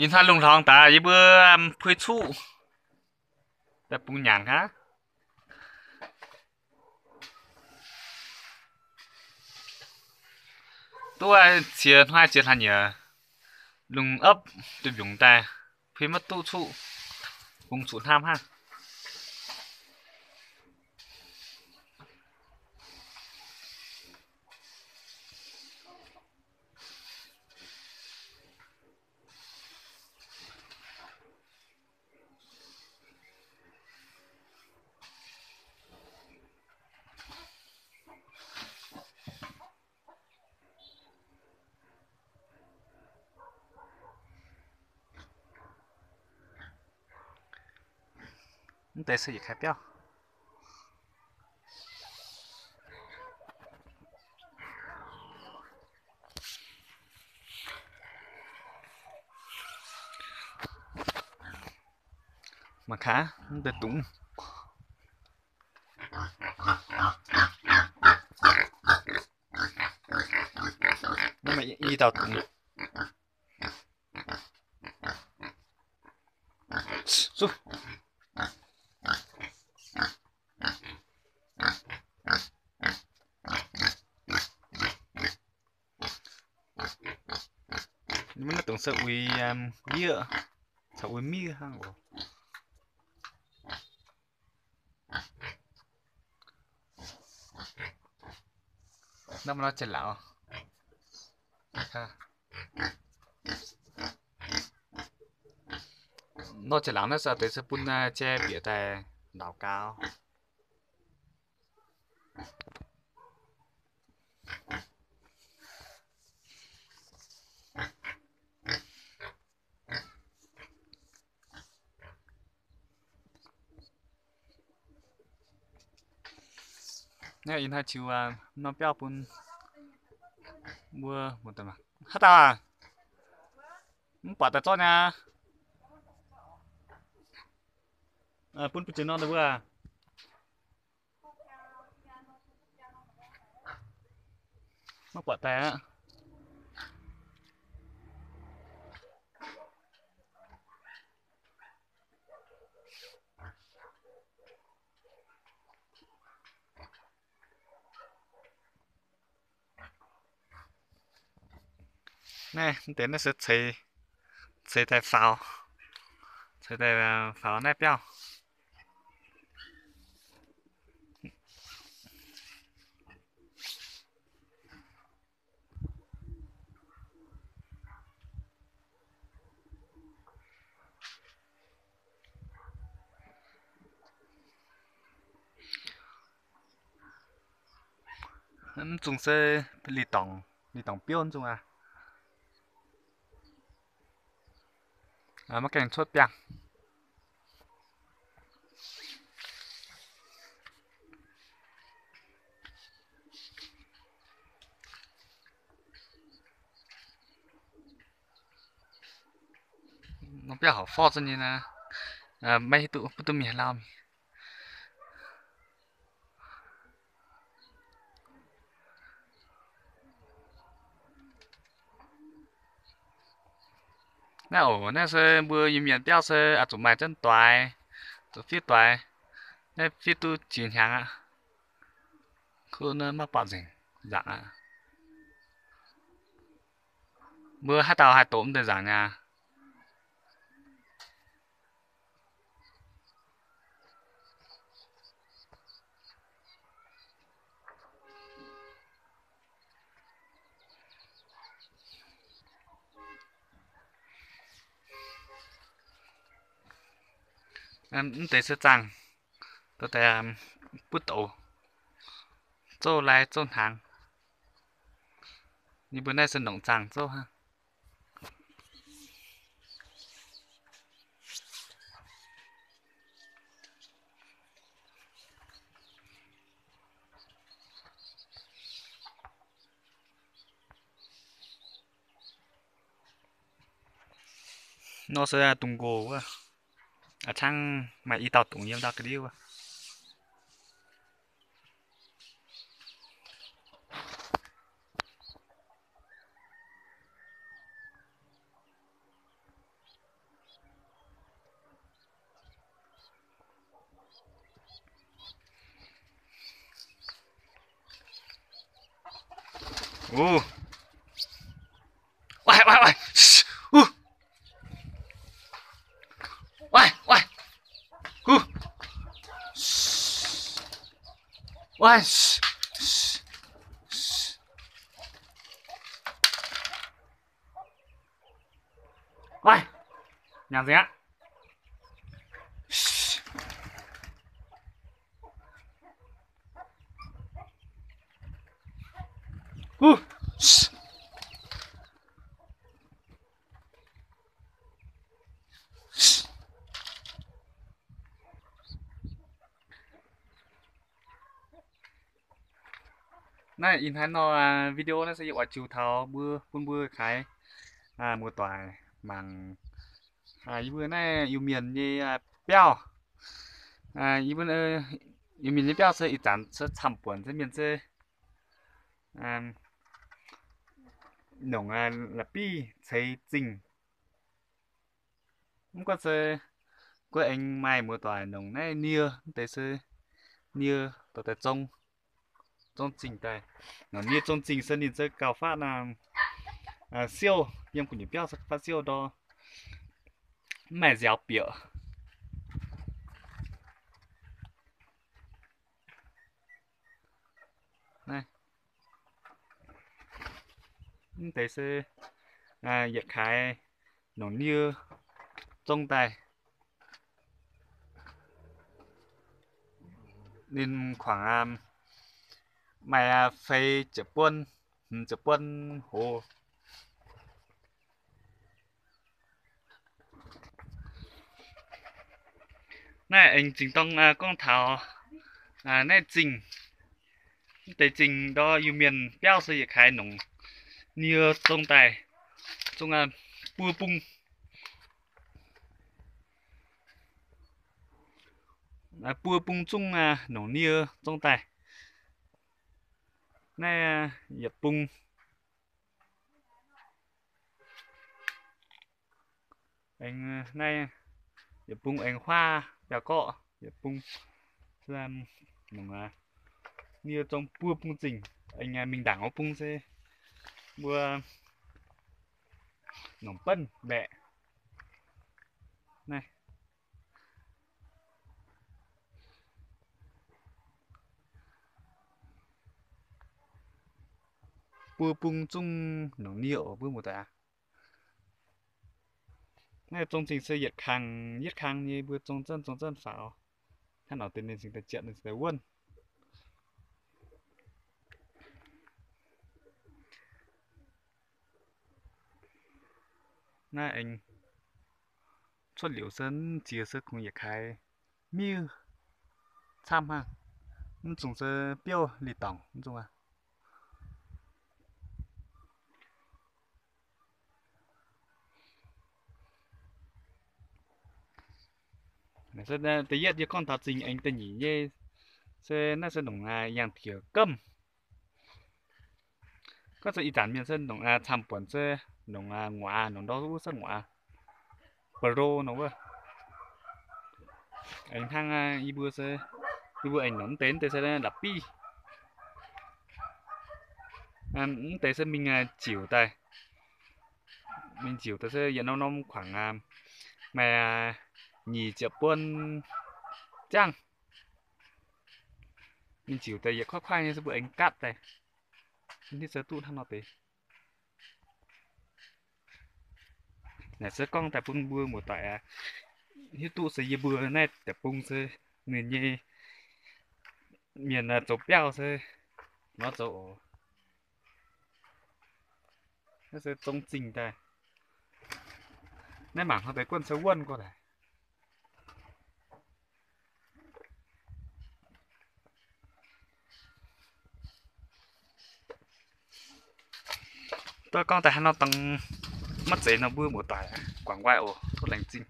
Ih hnoi lungh hlorngx daaih yie mbuo puix cuqv daaih bungx nyanc hnangv. Duqv ziex hnoi ziex hlaax nyieqc, lungh opv duqv mbiungc daaih, puix maiv duqv cuqv, bungx zuqc hnamv hnangv. Mv deix se yietc kaaix biauv. Mangc gaax, mv deix dungz. Mv maaih i dauh dungz. Mv naaiv dongh se uix yieqv caux uix miv hnangv oc. Naaiv nor jiex lauz. Nor jiex lauz naaiv se deix se bun jai bieqc daaih lauz gau. Naaiv ih hnoi ziux norm biauv bun mbuo. Haaix dauh aac? Mv buatc daaih zorqv nyei. Bun bun jiex norm daaih mbuo. Maiv buatc daaih aqv. Naaiv deix naaiv se ceix, ceix daaih faaux, ceix daaih faaux naaiv biauv. Mv zungh se li dorngc, li dorngc biouv mv zungh aqv. Maiv gaengh cuotv biangh. Norm biauv horpc forv zunv nyei naaiv, maiv hiuv duqv, maiv duqv mingh haaix lauh mingh. Naaiv oc, naaiv se mbuo Iu-Mienh biauv se oix zuqc maaih zunv doix, zuqc fiev doix. Naaiv fiev duqv jiex hnyangx aqv. Kuv naaiv maiv buatc nzengc nzaangc aqv. Mbuo haaix dauh haih doqc mv deix nzaangc nyei? Mv deix se zaangh, dorh daaih butv douz, zouv lai zouv hnaangx. Yie mbuo naaiv se nongc zaangh zouv hnangv. Nor se dungz nqox wuov, a'cangv maaih i dauh dungz yiem ndau ga'ndiev wuov. Uh. Oix, oix, oix. Uh. Oix, oix. Huh. Oix. Oix. Nyanc nzengc aqv. Huh. Naaiv ih hnoi nor video naaiv se yie oix ziux taux mbuo, bun mbuo kaaix muoz-doic mangc. Yie mbuo naaiv Iu-Mienh nyei biauv, Iu-Mienh nyei biauv se ih zanc se camv-buonc se mienh se nongc la'bieiv ceix zingh. Mv gunv se guei aengx maaih muoz-doic nongc naaiv nie, mv deix se nie dorh daaih zong, zong zingh daaih. Nongc nie zong zingh se ninh se gauh faatv siouv, yiem gu'nyuoz biauv se faatv siouv ndor, mv maaih nziaaux bieqc. Mv deix se yietc kaaix nongc nie zong daaih. Ninh kuangx maaih feix ziepc buonc, hmz ziepc buonc hoz. Naaiv aengx zingh dorng gorngv taux naaiv zingh. Mv deix zingh ndor Iu-Mienh biauv se yietc kaaix nongc nie zong daaih, zong buo bung, buo bung zungv nongc nie zong daaih. Naaiv yietc bung aengx, naaiv yietc bung aengx huaav biauv-gorqv, yietc bung nongc nie zong buo bung zingh. Aengx mingh ndaangc wuov bung se mbuo nongc benv mbaeqc. Naaiv buo bung zungv nongc nie oc, mbuo muoz-doic aac. Naaiv zong zingh se yietc kang yietc kang nyei mbuo zong zanv zong zanv faaux. Hnangv naaic deix ninh cingx daaih ziepc, ninh cingx daaih wuonv. Naaiv aengx cuotv liuz se mv ziex se kungx yietc kaaix miuc camv hnangv. Mv zungh se biouv li dorngc mv zungh aqv. Da'yietv yie gorngv taux zingh aengx da'nyeic nyei se naaiv se nongc yangh diex gamv. Gorngv se ih zanc mienh se nongc camv-buonc se nongc nguaaz, nongc ndau wuov se nguaaz, ba'lo nor wuov. Aengx hnangv yie mbuo se, yie mbuo aengx nongc mv deix, mv deix se la'bieiv. Mv deix se mingh ziouc daaih, mingh ziouc daaih se yietc norm norm kuangx maaih nyic ziepc buonc ziangh. Mingh ziouc daaih yietc kuaaiv kuaaiv nyei se mbuo aengx gatv daaih. Hitv se duqv hnangv nor deix. Naaic se gorngv daaih bun mbuo muoz-doic aac, hiuv duqv se yie mbuo naaiv deic-bung se ninh nyei mienh zoux biauv se nor zoux oc. Naaiv se zong zingh daaih. Naaiv mangc hnoi deix guonv se wuonh gorx daaih. Duqv gorngv daaih hnangv nor dangh, maiv zeiz nor mbuo muoz-doic guangc nqaai oc. Tov laengz zingh.